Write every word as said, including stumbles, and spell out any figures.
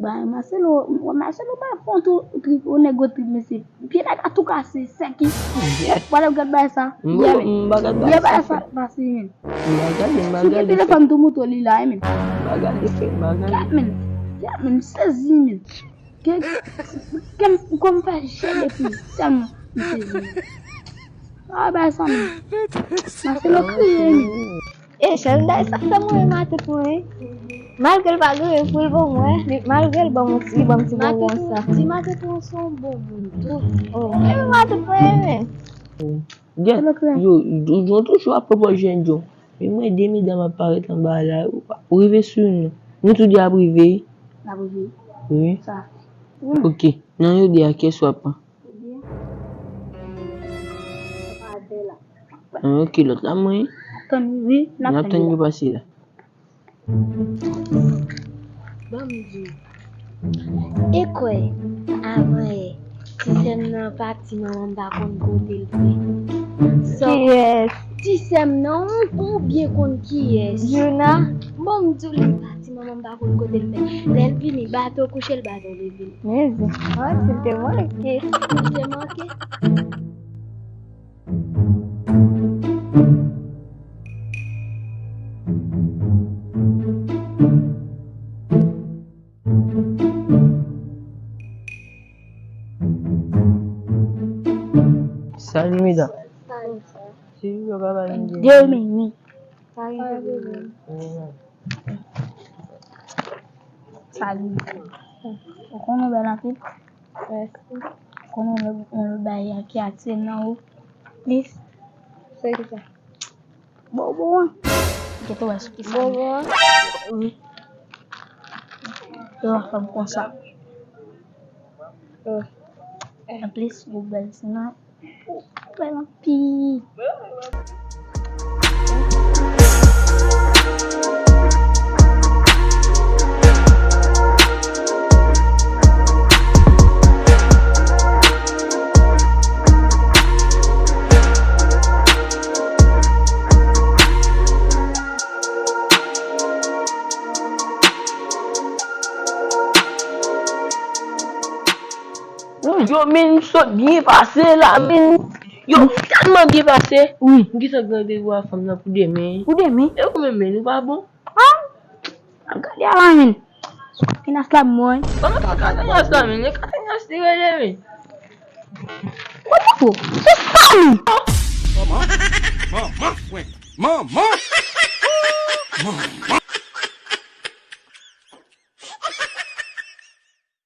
Bay Marcelo, Marcelo bay fon tou trip, o nèg o trip mesye. Pye nèg la tou kase, sèk. Wale gad bay sa. Yeah, men. M pa gad bay sa. Bagay sa pase, men. M pa gade, m pa gade. Sou ki telefòn tou moto li la, men. M pa gade fè, m pa gade. Yeah, men. Yeah, men, sezi, men. Ke, ke m, kòm fè jele pou tèlman m sezi. Ah, bay sa, men. Marcelo kriye, men. E, Shelda, e sa k fè mwen renmen matant mwen, wi. Malgre l pa gen pou l ban mwen, li, malgre l ban mwen ti, li ban m ti bonbon sa. Di matant mwen se yon bon moun tou. Oh, e matant mwen renmen. Gèt, yo, yo toujou ap pwopòze jèn yo. Men mwen de medam ap parèt anba la, ou rive sou nou. Nou tou de ap rive. N ap rive. Wi. Sa. Ok, nan yo de a, kiyès w ap pran? Ebyen, sa pa de la. Ah, ok, lòt la, mwen. Tann, wi, n ap tann yo pase la. Ban m di w. E kwè, avan yè, ti sè m nan pati, manman m pa konn kote l fè. Kiyès? Ti sè m nan, ou, ou byen konn kiyès. Juna? Ban m di w, li pati, manman m pa konn kote l fè. Lè l vini, bato kouche l, bato leve l. Men, mwen, si l te manke. Si l te manke. Salut, mesdames. Salut. Si yo pa ba nou de. De minit. Salut. Ou konnen w bèl anpil. Mèsi. Ou konnen w lòt bagay ki atire m nan ou plis. Se ki sa? Bobo an. Gete wè sou ki sa. Bobo an? Wi. Yo fè m konsa. Oh. Anplis, ou bèl, sinon. Ou bèl anpil. Yo, men, m sot byen pase la, men. Yo, m tèlman byen pase. Wi. M gentan gen randevou a fanm nan pou demen. Pou demen? E ou menm, men, ou pa bon? Ah! Ap gade a la, men. Sou Katenas la, mwen. Kòman Katenas la, men? E Katenas li rele, men. What the fuck? Se sa, men. Manman, manman, mwen. Manman! Manman!